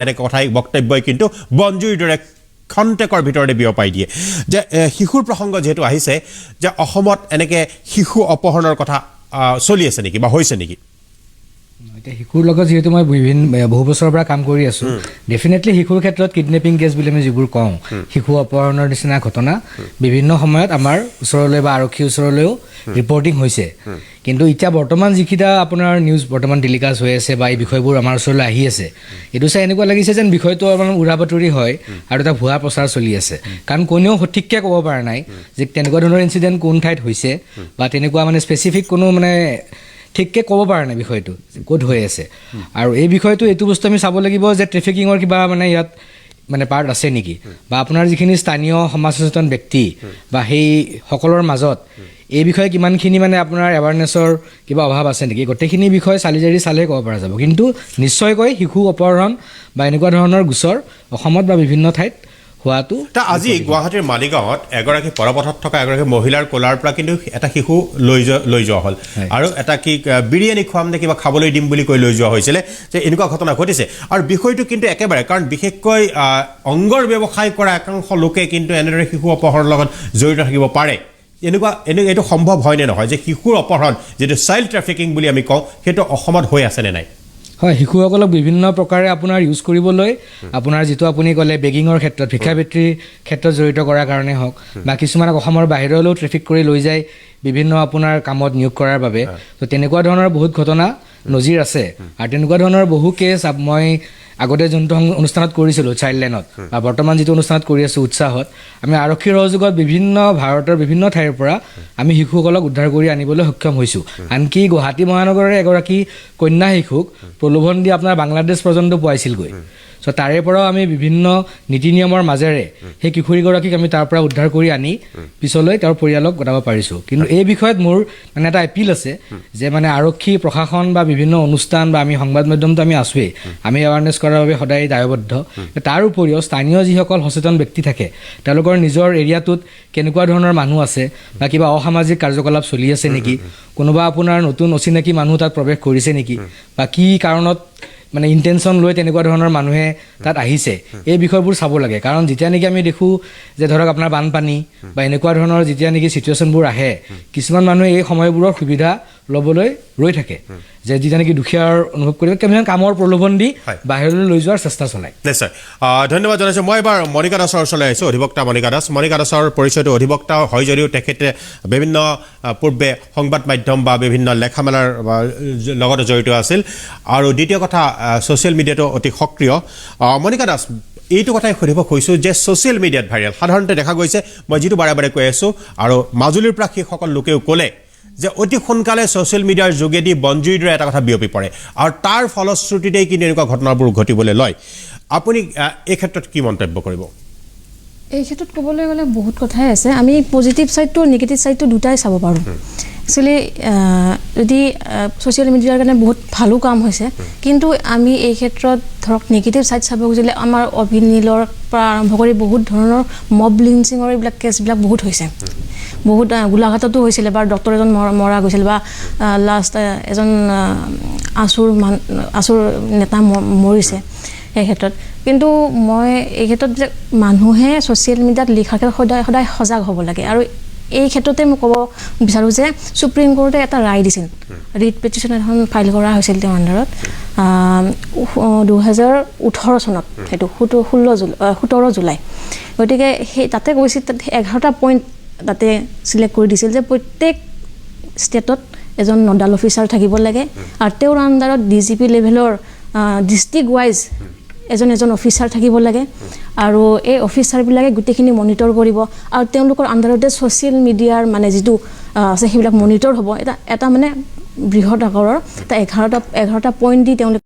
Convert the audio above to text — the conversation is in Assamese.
এনে কথাই বক্তব্যই কিন্তু বনজুইৰ দৰে খন্তেকৰ ভিতৰতে বিয়পাই দিয়ে যে শিশুৰ প্ৰসংগ যিহেতু আহিছে যে অসমত এনেকৈ শিশু অপহৰণৰ কথা চলি আছে নেকি বা হৈছে নেকি? এতিয়া শিশুৰ লগত যিহেতু মই বিভিন্ন বহু বছৰৰ পৰা কাম কৰি আছোঁ, ডেফিনেটলি শিশুৰ ক্ষেত্ৰত কিডনেপিং কেছ বুলি আমি যিবোৰ কওঁ, শিশু অপহৰণৰ নিচিনা ঘটনা বিভিন্ন সময়ত আমাৰ ওচৰলৈ বা আৰক্ষীৰ ওচৰলৈও ৰিপৰ্টিং হৈছে। কিন্তু এতিয়া বৰ্তমান যিকেইটা আপোনাৰ নিউজ বৰ্তমান টেলিকাষ্ট হৈ আছে বা এই বিষয়বোৰ আমাৰ ওচৰলৈ আহি আছে, এইটো চাই এনেকুৱা লাগিছে যেন বিষয়টো অলপমান উৰা বাতৰি হয় আৰু এটা ভুৱা প্ৰচাৰ চলি আছে। কাৰণ কোনেও সঠিককৈ ক'ব পৰা নাই যে তেনেকুৱা ধৰণৰ ইনচিডেণ্ট কোন ঠাইত হৈছে বা তেনেকুৱা মানে স্পেচিফিক কোনো মানে ঠিককৈ ক'ব পৰা নাই বিষয়টো ক'ত হৈ আছে। আৰু এই বিষয়টো এইটো বস্তু আমি চাব লাগিব যে ট্ৰেফিকিঙৰ কিবা মানে ইয়াত মানে পাৰ্ট আছে নেকি বা আপোনাৰ যিখিনি স্থানীয় সমাজ সচেতন ব্যক্তি বা সেই সকলৰ মাজত এই বিষয়ে কিমানখিনি মানে আপোনাৰ এৱাৰনেছৰ কিবা অভাৱ আছে নেকি, গোটেইখিনি বিষয় চালি জাৰি চালেহে ক'ব পৰা যাব। কিন্তু নিশ্চয়কৈ শিশু অপহৰণ বা এনেকুৱা ধৰণৰ গোচৰ অসমত বা বিভিন্ন ঠাইত হোৱাটো তা আজি গুৱাহাটীৰ মালিগাঁৱত এগৰাকী পদপথত থকা এগৰাকী মহিলাৰ কোলাৰ পৰা কিন্তু এটা শিশু লৈ যোৱা হ'ল আৰু এটা কি বিৰিয়ানী খুৱাম নে কিবা খাবলৈ দিম বুলি কৈ লৈ যোৱা হৈছিলে যে এনেকুৱা ঘটনা ঘটিছে। আৰু বিষয়টো কিন্তু একেবাৰে, কাৰণ বিশেষকৈ অংগৰ ব্যৱসায় কৰা একাংশ লোকে কিন্তু এনেদৰে শিশু অপহৰণৰ লগত জড়িত থাকিব পাৰে। এনেকুৱা এইটো সম্ভৱ হয় নে নহয় যে শিশুৰ অপহৰণ যিটো চাইল্ড ট্ৰেফিকিং বুলি আমি কওঁ, সেইটো অসমত হৈ আছে নে নাই? হয়, শিশুসকলক বিভিন্ন প্ৰকাৰে আপোনাৰ ইউজ কৰিবলৈ, আপোনাৰ যিটো আপুনি ক'লে বেগিঙৰ ক্ষেত্ৰত, ভিক্ষাবৃত্তিৰ ক্ষেত্ৰত জড়িত কৰাৰ কাৰণে হওক বা কিছুমানক অসমৰ বাহিৰলৈও ট্ৰেফিক কৰি লৈ যায় বিভিন্ন আপোনাৰ কামত নিয়োগ কৰাৰ বাবে। তো তেনেকুৱা ধৰণৰ বহুত ঘটনা নজিৰ আছে আৰু তেনেকুৱা ধৰণৰ বহু কেছ মই আগতে যোনটো অনুষ্ঠানত কৰিছিলোঁ চাইল্ড লাইনত বা বৰ্তমান যিটো অনুষ্ঠানত কৰি আছোঁ উৎসাহত, আমি আৰক্ষীৰ সহযোগত বিভিন্ন ভাৰতৰ বিভিন্ন ঠাইৰ পৰা আমি শিশুসকলক উদ্ধাৰ কৰি আনিবলৈ সক্ষম হৈছোঁ। আনকি গুৱাহাটী মহানগৰৰে এগৰাকী কন্যা শিশুক প্ৰলোভন দি আপোনাৰ বাংলাদেশ পৰ্যন্ত পোৱাইছিলগৈ। চ' তাৰে পৰাও আমি বিভিন্ন নীতি নিয়মৰ মাজেৰে সেই কিশোৰীগৰাকীক আমি তাৰ পৰা উদ্ধাৰ কৰি আনি পিছলৈ তেওঁৰ পৰিয়ালক গতাব পাৰিছোঁ। কিন্তু এই বিষয়ত মোৰ মানে এটা এপিল আছে যে মানে আৰক্ষী প্ৰশাসন বা বিভিন্ন অনুষ্ঠান বা আমি সংবাদ মাধ্যমটো আমি আছোৱেই, আমি এৱাৰনেছ কৰাৰ বাবে সদায় দায়বদ্ধ। তাৰ উপৰিও স্থানীয় যিসকল সচেতন ব্যক্তি থাকে, তেওঁলোকৰ নিজৰ এৰিয়াটোত কেনেকুৱা ধৰণৰ মানুহ আছে বা কিবা অসামাজিক কাৰ্যকলাপ চলি আছে নেকি, কোনোবা আপোনাৰ নতুন অচিনাকি মানুহ তাত প্ৰৱেশ কৰিছে নেকি বা কি কাৰণত মানে ইণ্টেনশ্যন লৈ তেনেকুৱা ধৰণৰ মানুহে তাত আহিছে, এই বিষয়বোৰ চাব লাগে। কাৰণ যেতিয়া নেকি আমি দেখোঁ যে ধৰক আপোনাৰ বানপানী বা এনেকুৱা ধৰণৰ যেতিয়া নেকি চিটুৱেশ্যনবোৰ আহে, কিছুমান মানুহে এই সময়বোৰৰ সুবিধা ল'বলৈ ৰৈ থাকে যে যেতিয়া নেকি দুখীয়াৰ অনুভৱ কৰিব কিছুমান কামৰ প্ৰলোভন দি বাহিৰলৈ লৈ যোৱাৰ চেষ্টা চলায়। নিশ্চয়, ধন্যবাদ জনাইছোঁ। মই এবাৰ মণিকা দাসৰ ওচৰলৈ আহিছোঁ, অধিবক্তা মণিকা দাস। মণিকা দাসৰ পৰিচয়টো অধিবক্তা হয় যদিও তেখেতে বিভিন্ন পূৰ্বে সংবাদ মাধ্যম বা বিভিন্ন লেখা মেলাৰ লগতে জড়িত আছিল আৰু দ্বিতীয় কথা ছ'চিয়েল মিডিয়াটো অতি সক্ৰিয়। মণিকা দাস, এইটো কথাই সুধিব খুজিছোঁ যে ছ'চিয়েল মিডিয়াত ভাইৰেল সাধাৰণতে দেখা গৈছে, মই যিটো বাৰে বাৰে কৈ আছোঁ আৰু মাজুলীৰ পৰা সেইসকল লোকেও ক'লে যে অতি সোনকালে ছ'চিয়েল মিডিয়াৰ যোগেদি বনজুইৰ দৰে এটা কথা বিয়পি পৰে আৰু তাৰ ফলশ্ৰুতিতেই কিন্তু এনেকুৱা ঘটনাবোৰ ঘটিবলৈ লয়। আপুনি এই ক্ষেত্ৰত কি মন্তব্য কৰিব? এই ক্ষেত্ৰত ক'বলৈ গ'লে বহুত কথাই আছে। আমি পজিটিভ ছাইডটো, নিগেটিভ ছাইডটো দুটাই চাব পাৰোঁ। একচুৱেলি যদি ছ'চিয়েল মিডিয়াৰ কাৰণে বহুত ভালো কাম হৈছে, কিন্তু আমি এই ক্ষেত্ৰত ধৰক নিগেটিভ ছাইড চাব খুজিলে আমাৰ অভিনীলৰ পৰা আৰম্ভ কৰি বহুত ধৰণৰ মব লিঞ্চিঙৰ এইবিলাক কেছবিলাক বহুত হৈছে। বহুত গোলাঘাটতো হৈছিলে এবাৰ, ডক্টৰ এজন মৰা গৈছিল বা লাষ্ট এজন আছুৰ নেতা মৰিছে সেই ক্ষেত্ৰত। কিন্তু মই এই ক্ষেত্ৰত যে মানুহে ছ'চিয়েল মিডিয়াত লিখাৰ ক্ষেত্ৰত সদায় সদায় সজাগ হ'ব লাগে। আৰু এই ক্ষেত্ৰতে মই ক'ব বিচাৰোঁ যে ছুপ্ৰিম কোৰ্টে এটা ৰায় দিছিল, ৰিট পিটিশ্যন এখন ফাইল কৰা হৈছিল তেওঁৰ আণ্ডাৰত 2018 চনত, সেইটো 16 জুলাই, 17 জুলাই। গতিকে সেই তাতে কৈছিল, তাত 11টা পইণ্ট তাতে চিলেক্ট কৰি দিছিল যে প্ৰত্যেক ষ্টেটত এজন নডাল অফিচাৰ থাকিব লাগে আৰু তেওঁৰ আণ্ডাৰত ডিজিপি লেভেলৰ ডিষ্ট্ৰিক্ট ৱাইজ এজন এজন অফিচাৰ থাকিব লাগে আৰু এই অফিচাৰবিলাকে গোটেইখিনি মনিটৰ কৰিব আৰু তেওঁলোকৰ আণ্ডাৰতে ছ'চিয়েল মিডিয়াৰ মানে যিটো আছে সেইবিলাক মনিটৰ হ'ব। এটা এটা মানে বৃহৎ আকাৰৰ এটা 11টা পইণ্ট দি তেওঁলোকে